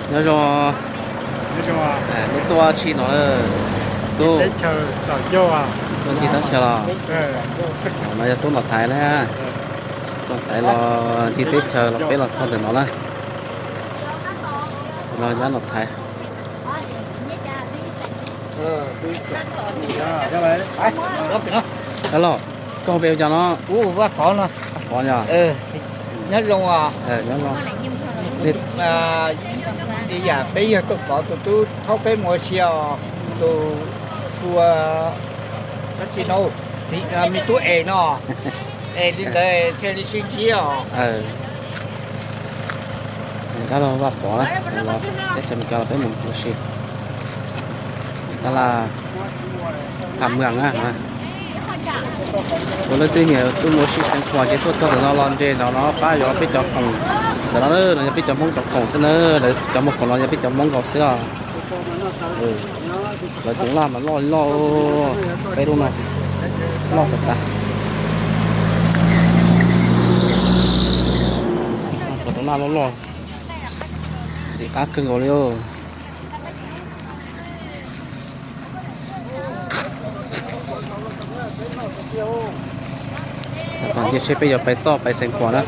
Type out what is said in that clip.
Nyob zoo, nej tuaj tsi no lawm? Tub, tuaj ncig teb chaws los? No yog tub Nom Thaiv na. Nom Thaiv los ncig teb chaws los peb los txog ntawm no na. Los nyob Nom Thaiv. Los, koj hu peb ua cas no? Vaj Pov no. Pov yog. Nyob zoo. Nyob zoo. Ib yam peb yog tuaj pov tus tub thaub peb mus ua si os, tus ua dab tsi no, txiv, me tub Es no, es li ntawd thiaj li sib ntsib os. Dab laug Vaj Pov na, los teb chaws Amelikas los peb mus ua si. Dab laug Pha Mws na. Ua leej twg nyiam tuaj mus ua si Xeev Khuam ces tuaj txog ntawm no los ntses ntawm no pab yuav peb cov khoom. Ntawm no no yog peb cov Hmoob cov khoom xwb na, lawv cov muag khoom no yog peb cov Hmoob nkaus xwb os. Lawv cov laj mas loj loj, peb lub no loj tas tas. Cov laj loj loj, ntxim qab kawg nkaus li. Tom ntej tsheb peb yuav pais toj pais Xeev Khuam na.